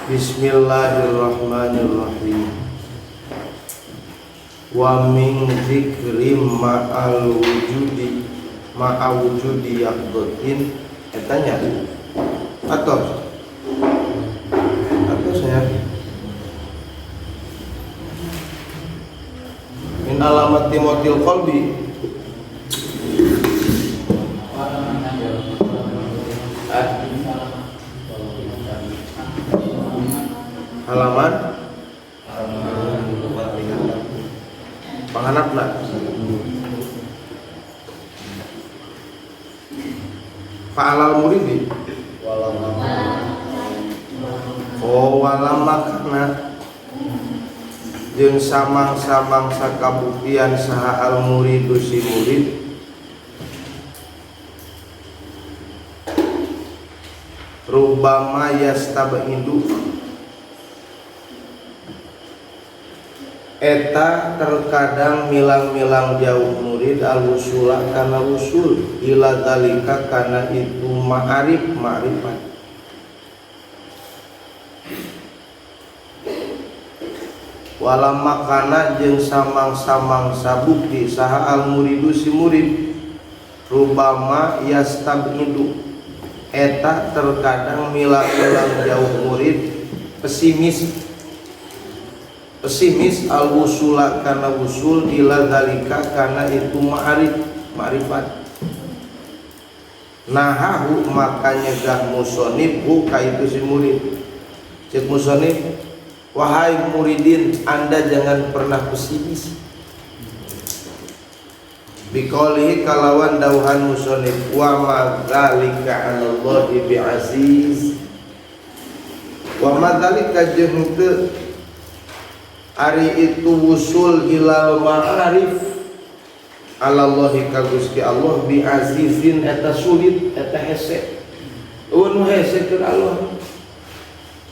Bismillahirrahmanirrahim. Wa min dzikri ma'al wujudi ma'a wujudi yaqdin etanya atau saya min alamat timotil qalbi halaman panghanapna fa'alal muridi oh walam makna jeung samang-samangsa kabuktian saha al muridu si murid rubama yastabidu eta terkadang milang-milang jauh murid al-wusula kana wusul ila dzalika kana itu ma'arif ma'rifat walamma kana jeung samang-samangsa bukti saha al-muridu si murid rubama yastabidu eta terkadang milang-milang jauh murid pesimis pesimis al-wusula kana wusul ila dzalika kana itu ma'arif ma'rifat nahahu maka nyegah musonib ka itu si murid. Cek musonib, wahai muridin, anda jangan pernah pesimis. Biqaulihi kalawan dauhan musonib wa ma dzalika 'alallahi bi'aziz wa ma dzalika jeung teu ari itu wusul ilal ma'arif alallahi ka Gusti Allah bi azizin eta sulit eta hese nu hese keur Allah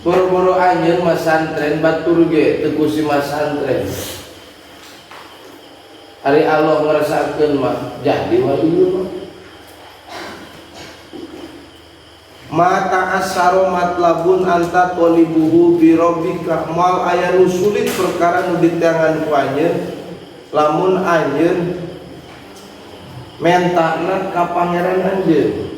boro-boro anjeun masantren batur ge teu ku si masantren ari Allah ngerasakeun mah jadi wali mah ma ta'assara matlabun anta talibuhu bi rabbika moal aya nu sulit perkara nu diteangan ku anjeun lamun anjeun mentana ka pangeran anjeun.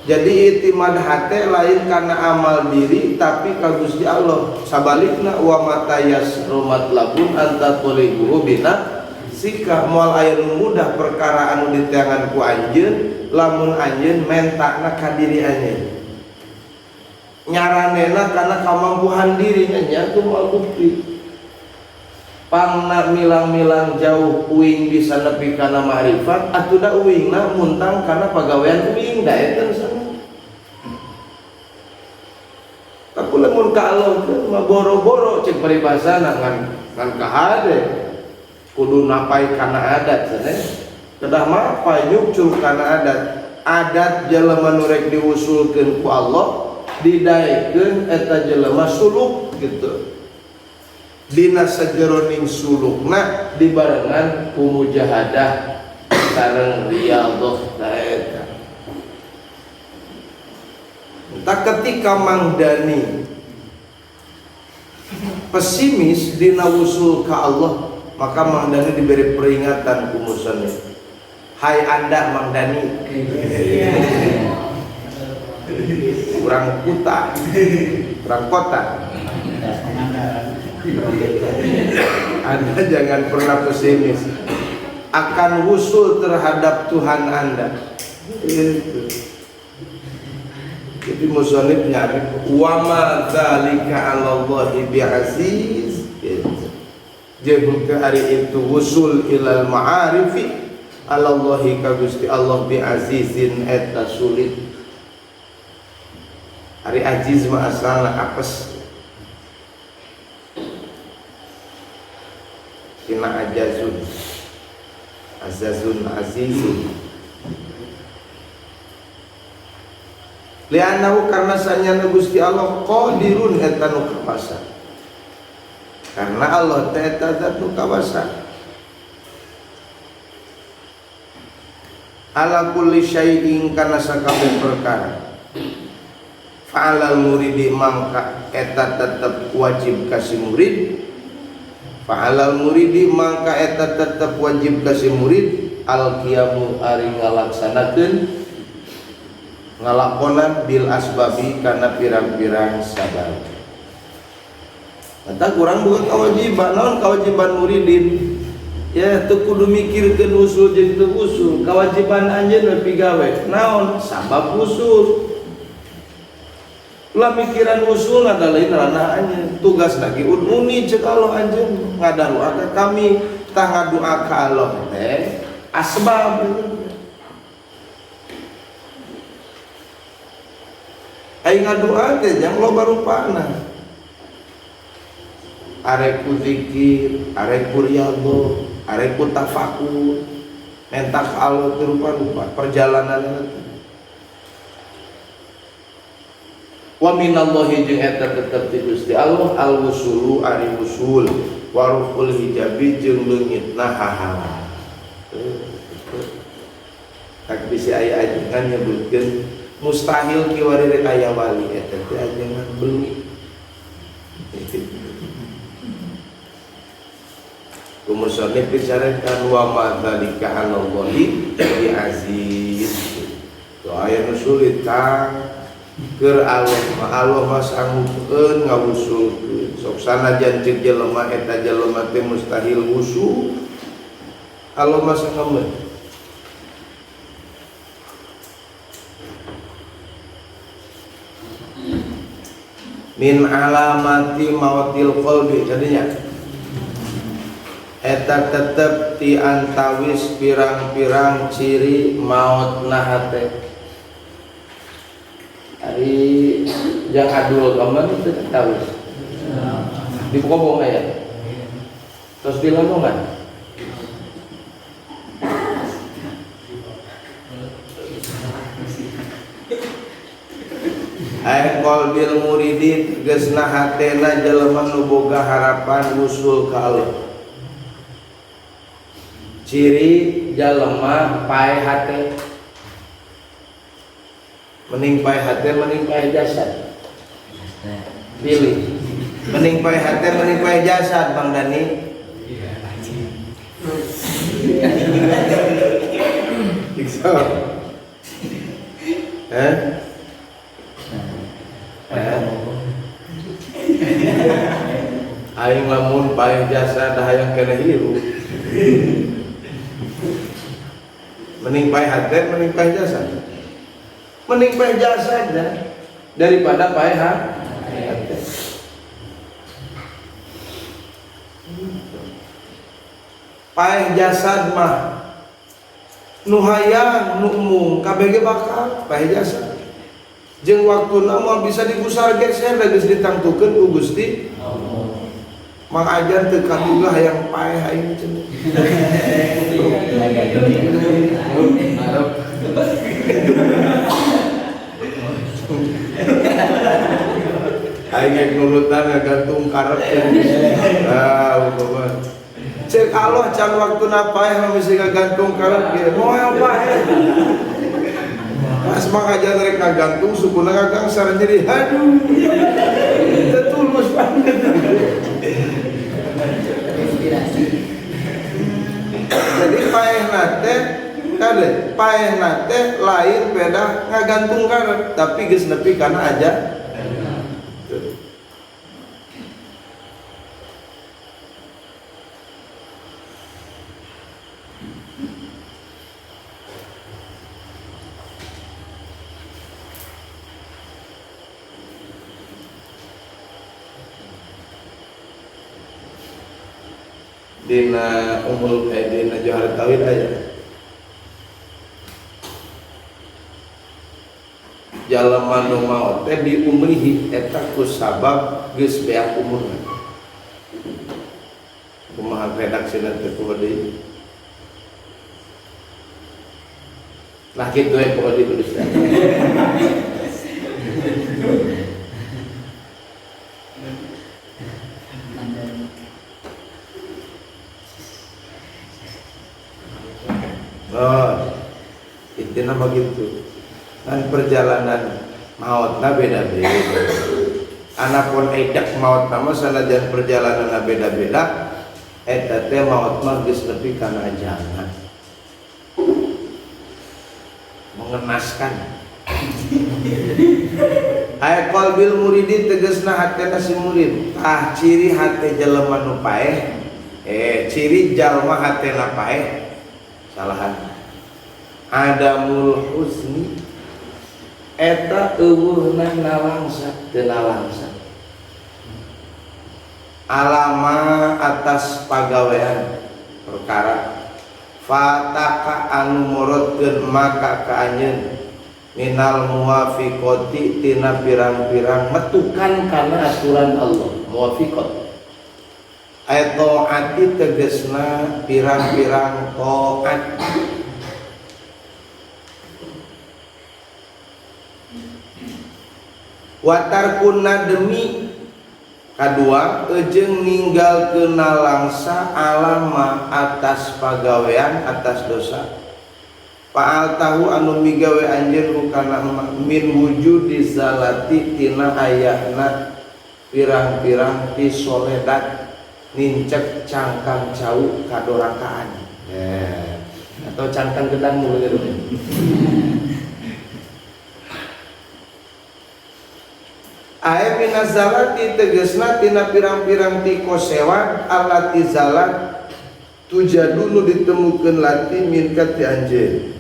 Jadi itimad hate lain karena amal diri tapi ka Gusti Allah. Sabalikna wa mata yasru matlabun anta talibuhu bina sika moal aya nu mudah perkara anu diteangan ku anjeun lamun anjeun mentana ka diri anjeun nyaranena kana kamampuan diri nya tuh moal bukti pangna milang-milang jauh uing bisa nepi kana ma'rifat atuh da uingna muntang kana pagawean uing da eta sana tapi lamun ka Allah mah boro-boro cek paribasana ngan kahade kudu napai kana adat sanes kedah mapai nyukcul kana adat adat jelema nu rek diusulkeun ku Allah didaekeun eta jelema suluk gitu dina sajeroning sulukna dibarengan ku mujahadah sareng riyadhah ta eta. Tak ketika Mang Dani pesimis dina wusul ka Allah, maka Mang Dani diberi peringatan ku musannif. Hai anda Mang Dani, kurang kuta, kurang kota. Anda jangan pernah pesimis akan wusul terhadap Tuhan Anda. Itu. Jadi musannif nyari wa ma dzalika 'alallahi bi'aziz. Jeung teu ari itu wusul ilal ma'arifi 'alallahi ka Gusti Allah bi'azizin eta sulit. Ari aziz mah asalna apes. Tina ajazun azazun azizun li'annahu karena sanyana Gusti Allah qadirun eta nu kawasa, karena Allah teh eta zat nu kawasa ala kulli syai'in kana sakabeh perkara. Fa'alal muridi mangka eta tetep wajib kasih murid. Fa'alal muridi mangka eta tetep wajib kasih murid al qiyamu ari ngalaksanakeun ngalakonan bil asbabi kana pirang-pirang sabab. Eta kurang bukan kewajiban, naon kewajiban muridin? Ya teu kudu mikirkeun usul jeung teu usul, kewajiban anjeun we pigawe. Naon sabab usul? Lah mikiran usul ada lain ranah anjeun, tugas lagi udmuni cek Allah anjeun ngadarua ka kami, tah ngadua ka Allah teh asbab. Ai ngadua teh jang loba rupana. Arek ku zikir, arek ku riyadhah, arek ku tafakur, menta ka Allah teh rupa-rupa perjalanan teh. Wa minallahi jeung eta tetep ti Gusti Allah al wusulu ari wusul wa ruful hijabi jeung leungitna hahala. Tak bisi aya ajengan nyebutkeun mustahil kiwari rek aya wali eta teh ajengan beli. Kumusonif disarekan wa ma dzalika 'alallahi bi aziz. Doa aya nu sulit Kang. Keur Allah mah Allah mah sanggupeun ngawusulkeun. Sok sanajan ceuk jelema eta jelema teh mustahil wusul. Allah mah sanggupeun. Min alamati mautil qalbi jadinya eta tetep ti antawis pirang-pirang ciri mautna hate. Ari jang adul kaman itu tawis. Di Kobong aya. Terus di Lamongan. Ai qalbil muridi tegasna hatena jelema nu boga harapan wusul ka Allah. Ciri jelema pae hate. Mending pae hate mending pae jasad. Pilih. Mending pae hate mending pae jasad Bang Dani. Iksa. Eh? Aing lamun pae jasad hayang keneh hirup. Mending pae hate mending pae jasad. Mending pae jasad ya, daripada pae hate. Pae jasad mah nu hayang nu embung kabeh ge bakal pae jasad. Jeung waktuna moal bisa digusar geser da geus ditangtukeun ku Gusti Allah. Mang Ajan teu kaduga hayang pae aing cenah. Aing rek nurutan ngagantung karep. Ah, umpama. Cek Allah can waktuna paeh mah mesti ngagantung karep ge. Moal paeh. Pas Mang Ajan rek ngagantung sukuna ngagangsar jadi aduh. Teu tulus banget. Jadi paeh nate kade paeh nate lain beda ngagantung karep tapi geus nepi kana aja. Dina umul dina johar tauhid aya jalma nu maot teh di umrihi eta ku sabab geus beak umurna. Kumaha redaksina teh kumaha deui? Nah kitu we kumaha ditulis. Oh, intinya begitu. Dan perjalanan Maotna beda-beda. Anapun edak maot nama sanajan perjalananna beda-beda, eta teh maot mah geus nepi kana ajalna. Mengenaskan. Ay qalbil muridi tegasna hatena si murid. Tah ciri hate jelema nu paeh, ciri jalma hatena paeh salahan. Adamul husni eta eueuhna nalangsa teu nalangsa. Alama atas pagawean perkara fataka anu morotkeun maka ka anjeun minal muwafiqati tina pirang-pirang metukan kana aturan Allah. Muwafiqat ayat taati tegasna pirang-pirang taat. Watar nademi kadua ejeng ninggalkeun nalangsa alama atas pagawean atas dosa. Fa'al tahu anu migawe anjeun kana min wujudi zalati tina ayahna pirang-pirang ti soledat nincek cangkang cau kadorakaan. Atau cangkang gedang mulut itu. Ae minazalati tegesna tina pirang-pirang ti kosewat alati zalat tujadunu ditemukeun lati minka ti anjeun.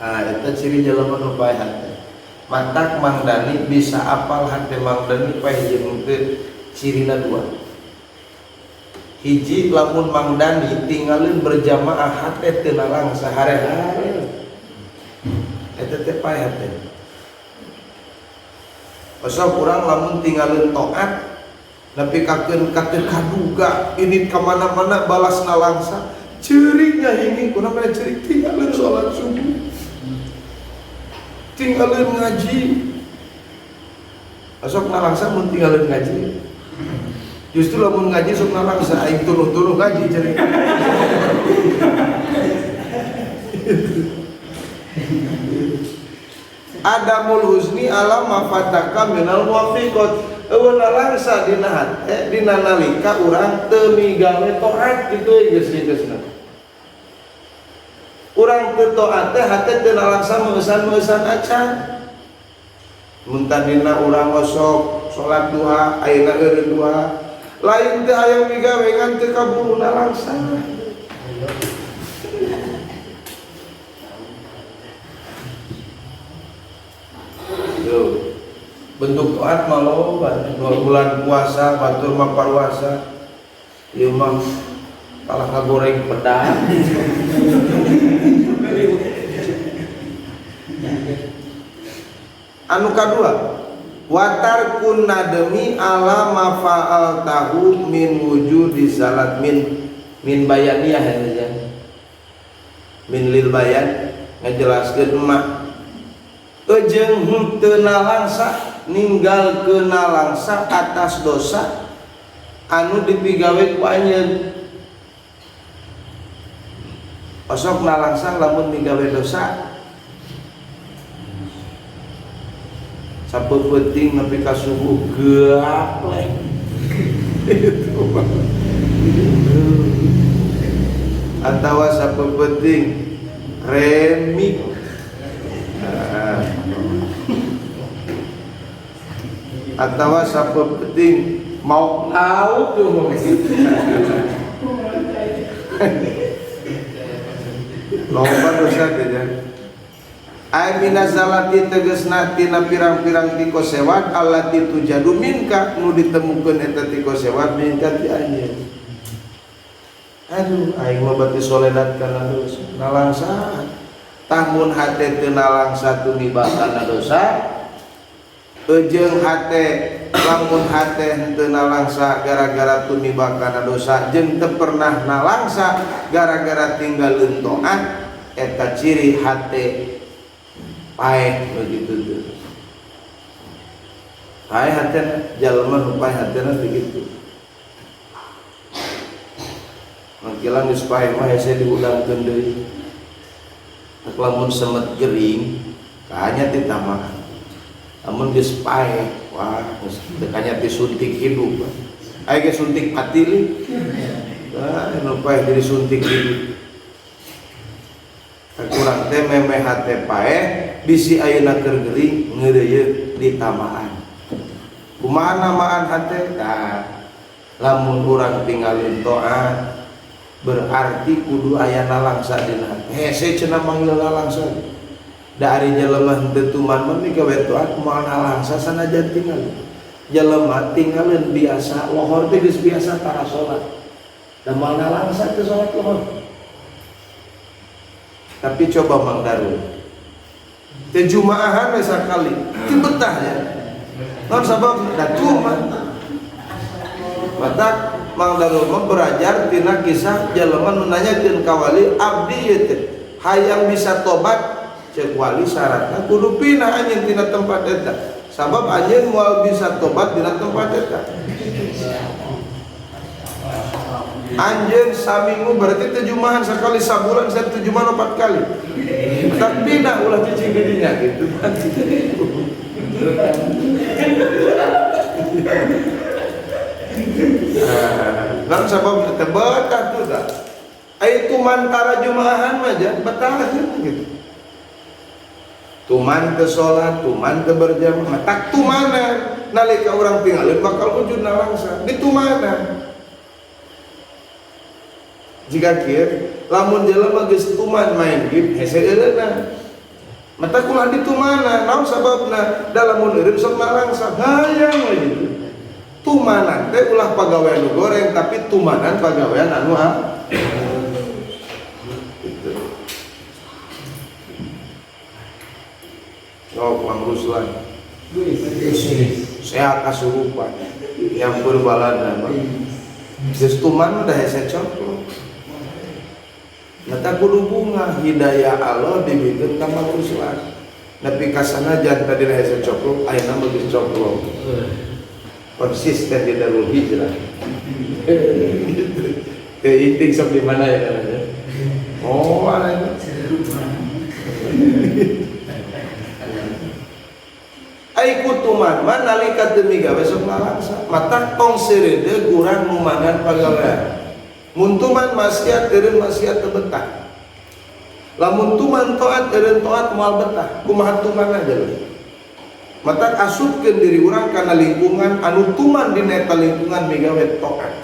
Ah eta ciri jelema nu paeh hate. Matak Mang Dani bisa apal hate Mang Dani paeh jeung teu cirina dua. Hiji lamun Mang Dani tinggalin berjamaah hate teu nalangsa hare-hare. Eta teh paeh hate. Osok urang lamun tinggalin taat nepi kakeun ka teu kaduga ini ka mana-mana balas nalangsa ceuriknya hinging kurang mah ceurik tinggalin salat subuh tinggalin ngaji. Osok nalangsa mun tinggalin ngaji justru lamun ngaji sok nalangsa aing tuluh-tuluh ngaji ceurik. Adamul husni ala mafataka minal muwafiqat. Eueuh nalangsa dina hate dina nalika urang teu migawe taat kitu geus geusna. Urang teu taat teh hate teu nalangsa meusan-meusan acan. Mun tadina urang osok salat duha ayeuna eureun duha. Lain teu hayang migawe ngan teu kaburu nalangsa. Bentuk taat mah loba, 2 bulan puasa, batur mah parwasa. Ieu mah kalah ngagoreng pedang. Anu kadua, watar kun nademi ala ma fa'al tahu min wujudi salat min bayaniyah ya. Min lil bayan ngajelaskeun mah ejeng henteu nalangsa ninggalkeun nalangsa atas dosa anu dipigawe ku anjeun. Osok nalangsa lamun migawe dosa sapeupeting nepi ka subuh gapleh. Itu mah. Atawa sapeupeting remik. Atawa sapeupeting mau laut tuh. Loba dosa teh nya. Ai minazalati tegasna tina pirang-pirang ti kosewat allati tujadu minka nu ditemukeun eta ti kosewat minka ti anjeun. Aduh aing mah bati soledat kana dosa nalangsa. Tah mun hate teu nalangsa tumiba kana dosa eujeung hate lamun hate henteu nalangsa gara-gara tumiba kana dosa jeung teu pernah nalangsa gara-gara tinggalkeun taat eta ciri hate paeh begitu tuh. Paeh hatena jalma nu paeh hatena begitu. Mangkilang geus paeh mah hese diudangkeun deui. Lamun semet gering Kanya ditamaan. Lamun geus pae, wah geus teu kanya disuntik hidup. Aya ge suntik pati li. Wah, nu pae jadi suntik hidup. Kurang teh memeh hate pae bisi ayeuna keur gering ngeureuyeuh ditamaan. Kumaha namaan hate? Tah, lamun urang tinggalin toat berarti kudu aya nalangsa dina hate. Hese cenah manggil nalangsa. Da ari jelema henteu tuman mah migawe toat moal nalangsa sanajan tinggal. Jelema tinggalin biasa lohor teh geus biasa tara salat. Da moal nalangsa teh salat lohor. Tapi coba Mang Darul teh jumaahan we sakali teu betah nya. Naon sabab da tuman. Matak Mang Darul mah belajar tina kisah jelema nu nanyakeun ka wali abdi ieu teh hayang bisa tobat cek wali syaratna kudu pindah anjeun tina tempat eta. Sabab anjeun moal bisa tobat dina tempat eta. Anjeun saminggu berarti tujuh sekali sabulan saya 7 4 kali. Tak pindah ulah cicing gedinya gitu. Nah, sabab teh betah tuh dah. Ai tuman tara jumaahan mah jan betah gitu. Tuman ke salat, tuman ke berjamaah, tak tumana nalika urang tinggalin bakal wujud nalangsa ditumana. Jika kieu lamun jelema geus tuman main game hese eureuna. Mata kulah ditumana, naon sababna? Da lamun eureun sok nalangsa hayang we gitu. Tumanan teh ulah pagawean nu goreng tapi tumanan pagawean anu ha. Gitu. Oh, Mang Ruslan. Sehat kasurupan. Yang berbalana mah. Geus tuman udah hese coplok. Mata kudu bunga hidayah Allah dibikeun ka Mang Ruslan. Nepi ka sanajan tadi hese coplok, ayeuna mah geus coplok. Konsisten di Darul Hijrah. Ke inting sok di mana ya namanya? Oh, ada itu. Ai kutuman mah nalika teu migawe sok lalangsa. Mata tong seureude kurang numanan pagawean. Mun tuman maksiat eureun maksiat teu betah. Lamun tuman taat eureun taat moal betah. Kumaha tuman aja lho. Mata asupkeun diri urang kana lingkungan anu tuman dina eta lingkungan migawe taat.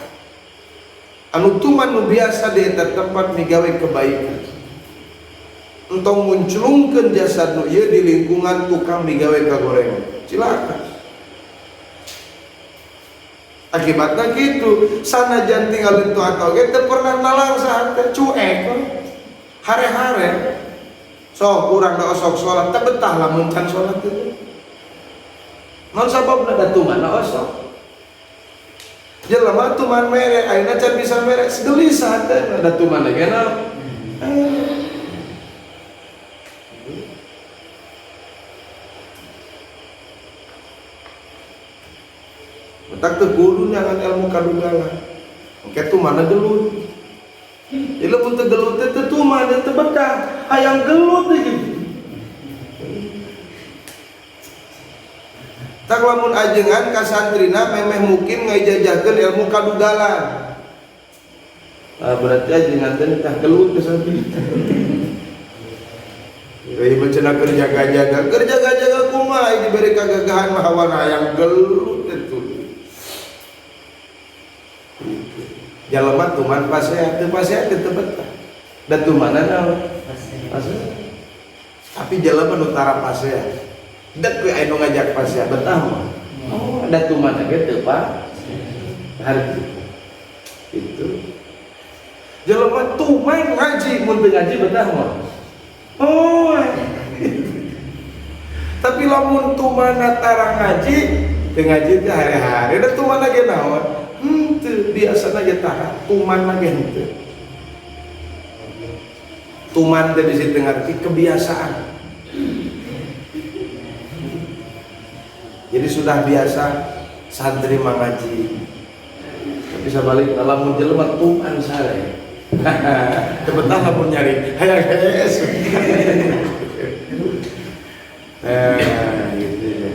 Anu tuman nu biasa di eta tempat migawe kebaikan. Entong munclungkeun jasad nu ieu di lingkungan tukang migawe kagorengan. Cilaka. Akibatna kitu, sanajan tinggalin taat oge teu pernah nalangsa teh cuek. Hare-hare. Sok urang da osok salat teu betah lamun can salat teh. Non sababna da tuman osok. Jelema tuman mere, ayeuna can bisa mere, gelisah teh da tuman ge naon. Tak teu kudu nyangan ilmu kadugalan. Engke tumana gelut. Jadi lamun teu gelut teh teu tuman teu betah. Hayang gelut teh gitu. Tak lamun ajengan ka santrina memeh mukim ngajajahkeun ilmu kadugalan. Ah, berarti ajengan teh tah gelut ka santri. Ieu mah cenah keur jaga-jaga, keur jaga-jaga kumaha diberi kagagahan mah hawana hayang gelut itu. Jelema tuman pasea, teu pasea teu betah. Da tumana naon? Pasea. Tapi jelema nu tara pasea. Dek we aya nu ngajak pasea betah mah. Oh, da tumana ge teu pa. Harti. Itu. Jelema tuman ngaji mun teu ngaji betah mah. Oh. Tapi lamun tumana tara ngaji, teu ngaji teh hare-hare da tumana ge naon? Henteu biasana ge tara tuman mah ge henteu. Tuman teh bisi teu ngarti kebiasaan. Jadi sudah biasa santri mengaji. Tapi sabalik lamun jelema tuman sare. Teu betah lamun nyari hayang hees. Gitu ya.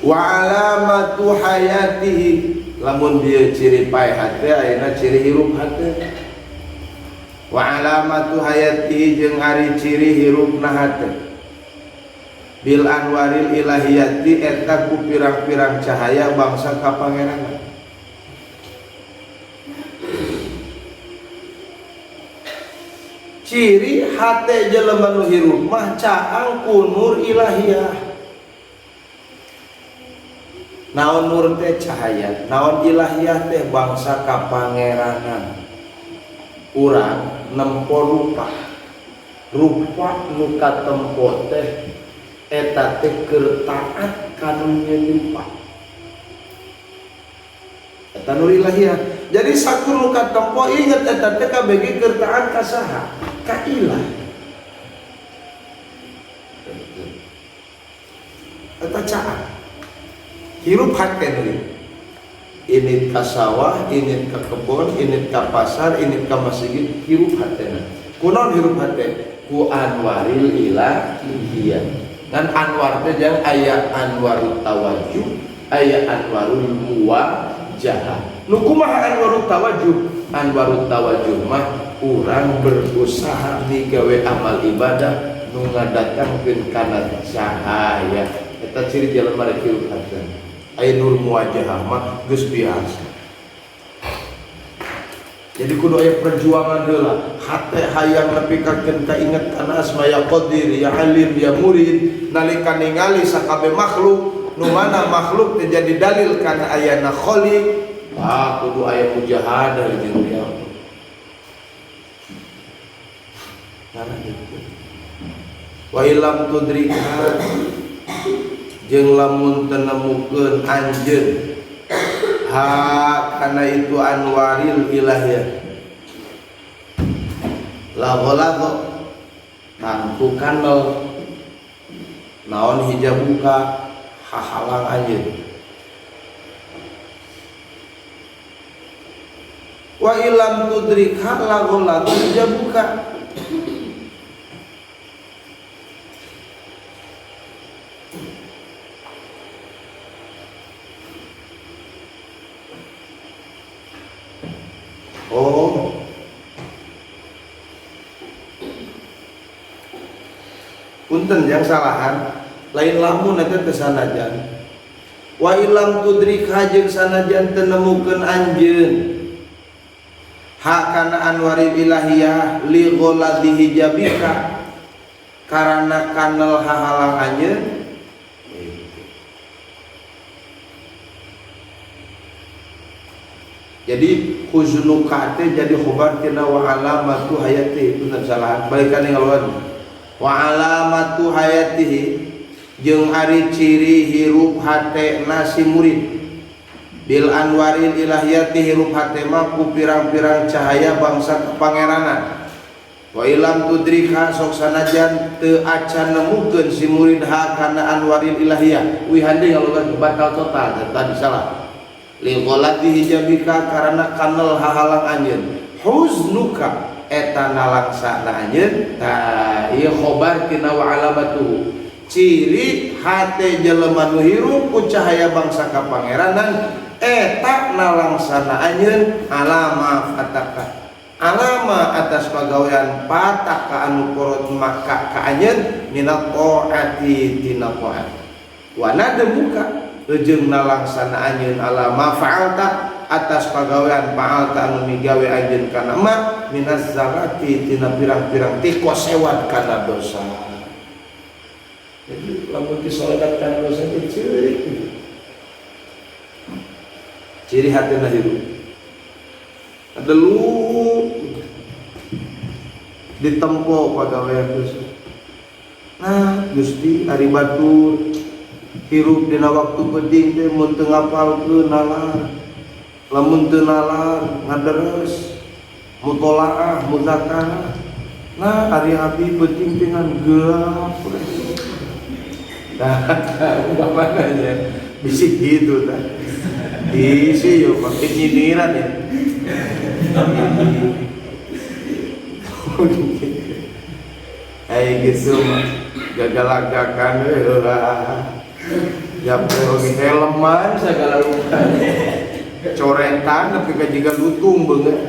Wa alamatu hayatihi, lamun dia ciri pae hate ayeuna ciri hirup hate. Wa alamatu hayatihi jeung ari ciri hirupna hate. Bil anwaril ilahiyati eta ku pirang-pirang cahaya bangsa ka Pangeran. Ciri hate jelema nu hirup mah caang ku nur ilahiyah. Naon nur teh cahaya, naon ilahiyah teh bangsa kapangeranan. Urang nempo rupa. Rupa nu katempo teh eta teh keur taat ka nu nyieun rupa. Eta nur ilahiyah. Jadi sakur nu katempo inget eta teh kabeh keur taat ka saha? Ka ilah. Eta caang. Hirup hate nu init ka sawah, init ka kebon, init ka pasar, init ka masjid, hirup hatena. Kunaon hirup hate? Ku anwaril ilahiyah. Dan anwar teh jang aya anwarut tawajjuh, aya anwarul muwajjahah. Nu kumaha anwarut tawajjuh? Anwarut tawajjuh mah urang berusaha migawe amal ibadah nu ngadatangkeun kana cahaya. Eta ciri jelema rek hirup hate. Aya nur muwajjahah mah geus biasa. Jadi kudu aya perjuangan heula. Hate hayang nepikakeun ka inget kana asma ya Qadir, ya Alim, ya Murid. Nalika ningali sakabeh makhluk, nu mana makhluk teh jadi dalil kana ayana Khaliq. Ah, kudu aya mujahadah jeung dia. Nah, gitu. Wa ilam tudrika jeung lamun teu nemukeun anjeun ha kana itu anwaril ilahiyah la ghaladha tangtu kanel naon hijabuka hahalang anjeun. Wa ilam tudrika la ghaladha hijabuka. Oh, punten yang salahan lain lamun eta teh sanajan. Wa ilam tudrika jeung sanajan teu nemukeun anjeun ha kana anwaril ilahiyah li ghaladi hijabika karana kanel hahalang anjeun. Jadi huznuka teh jadi khobar tina wa alamatu hayati, itu salah balikan ngaluan. Wa alamatu hayatihi jeung ari ciri hirup hate nasi murid bil anwaril ilahiyati hirup hate mah ku pirang-pirang cahaya bangsa kepangeranan. Wa ilam tudrika sok sanajan teu acan nemukeun si murid ha kana anwaril ilahiyah. Wih hande ngaluan batal total tadi salah. Li ghalati hijabika karena kanel hahalang anjeun. Huznuka eta nalangsana anjeun. Tah ieu khobar tina wa alamatuhu. Ciri hate jelema nu hirup ku cahaya bangsa ka pangeranan eta nalangsana anjeun alama fataka. Alama atas pagawean pataka anu porot maka ka anjeun minat taati tina taat. Wa nademuka jeung nalangsana anjeun alama fa'alta atas pagawean fa'alta anu migawe anjeun kana ma minaz zarati tina pirang-pirang tikosewat kana dosa. Jadi lamun tisoledat kana dosa teh ciri. Ciri hatena hirup. Adeluk ditempo pagawean dosa. Nah, Gusti ari batur hirup dina waktu penting teh mun teu ngapalkeun nalar, lamun teu nalar ngaderes, mutolaah, muzakarah. Nah, ari abdi penting teh ngan gelap. Nah, umpamanya bisi gitu tah. Bisi yo pakai nyindiran ya. Ai gitu mah gagalagakan we heula. Japre oge helman sagala rupa. Coretan nepi ka jiga lutung beungeut.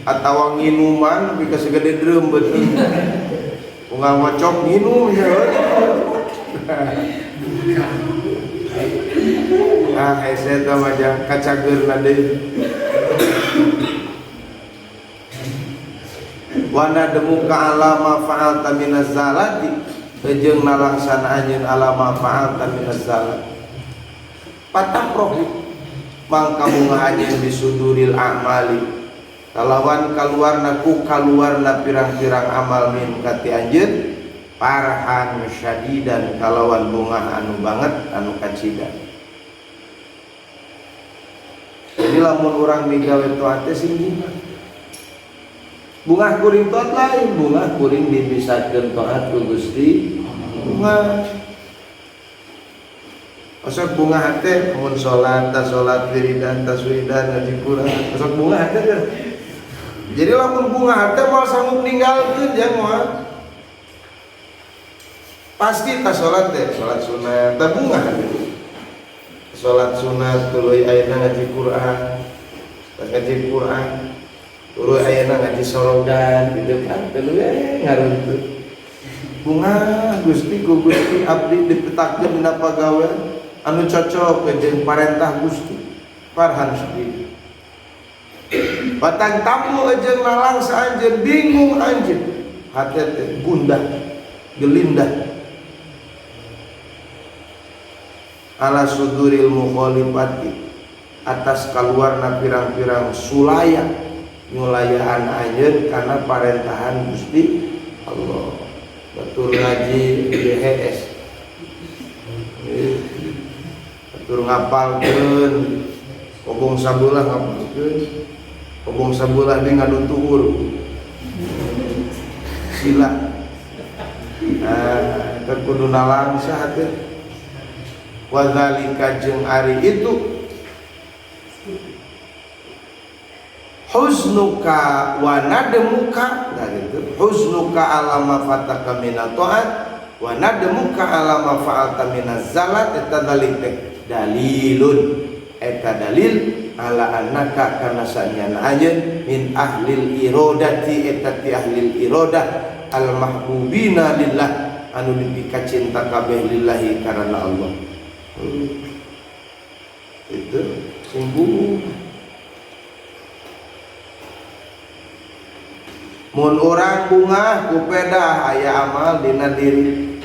Atawa nginuman nepi ka sagede drum beuteung. Unggal ngocok nginum ya. Ah hese eta mah jang kacageurna deui. Wana demuka alama fa'alta minaz zalati jeung nalangsana anjeun alama fa'alta minaz zalat. Patah roh mangka bunga anjeun bisuduril a'mali kalawan kaluarna ku kaluarna pirang-pirang amal min kati anjeun parhan syadidan kalawan bunga anu banget anu kacida. Jadi lamun urang migawe taat teh sing bunga. Bungah kuring taat lain, bungah kuring dibisakeun taat ku Gusti bunga. Osok bunga hate mun salat, ta salat wiridan, ta wiridan ngaji Quran. Osok bunga hate teh. Jadi lamun bunga hate moal sanggup ninggalkeun jang moal. Pasti ta salat teh, salat sunat, ta bunga hate. Salat sunat tuluy ayeuna ngaji Quran. Tas ngaji Quran tuluy ayeuna ngaji sorogan gitu kan, tuluy ngaruntut. Bunga Gusti ku Gusti abdi dipetakeun dina pagawean anu cocok jeung parentah Gusti. Farhan sendiri. Batang tamu jeung nalangsa anjeun bingung anjeun. Hate teh gundah, gelindah. Ala suduril mukhalifati atas kaluarna pirang-pirang sulaya nyulayaan anjeun kana parentahan Gusti Allah. Batur ngaji DHS. Batur ngapalkeun kobong sabelah ngapalkeun. Kobong sabelah deui ngadutuhur. Sila. Nah, eta kudu nalangsa teh. Wa dzalika jeung ari itu husnuka wa nadmuka, nah gitu. Husnuka ala ma fataka minat ta'at wa nadmuka ala ma fa'alta minaz zalat, eta dalil teh dalilun eta dalil ala annaka kana sanyana anjeun min ahlil iradati eta ti ahlil iradah al mahbubina lillah anu dipika cinta kabeh lillahi karena Allah. Itu sungguh mun urang bungah ku pedah aya amal dina diri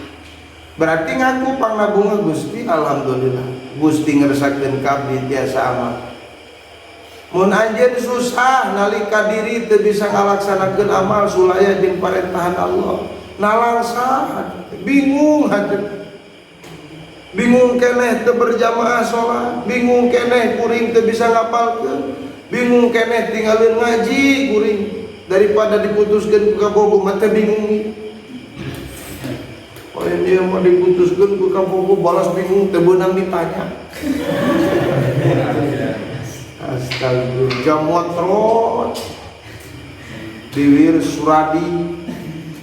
berarti ngaku pangna bunga Gusti alhamdulillah Gusti ngersakeun ka abdi tiasa amal. Mun anjeun susah nalika diri teu bisa ngalaksanakeun amal sulaya jeung parentahan Allah nalangsa bingung hati. Bingung keneh teu berjamaah salat, bingung keneh kuring teu bisa ngapalkeun, bingung keneh tinggalin ngaji kuring daripada diputuskeun ku kabogoh mah teh bingung. Oh dia mau diputuskeun ku kabogoh balas bingung teu beunang ditanya. Astagfirullah jamotrot. Biwir Suradi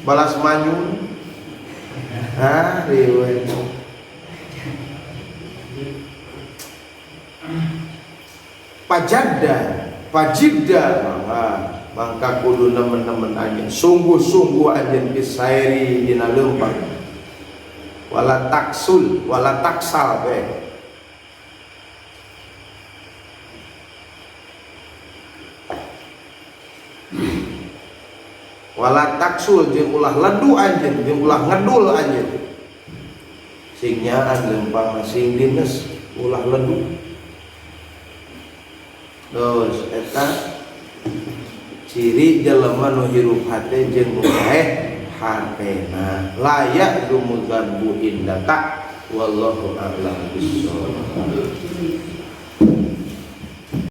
balas manyun. Ah riweuh. Pajadda, pajidda, mangka kudu nemen-nemen anjeun, sungguh-sungguh anjeun bisairi dina leumpang. Wala taksul, wala taksal be. Wala taksul jeung ulah ledu anjeun, jeung ulah ngedul anjeun. Sing nyaan leumpang sing dines ulah ledu. Terus eta ciri jelema nu hirup hate jeung nu paeh hatena layak dumuzanbu indaka wallahu a'lam bissawab.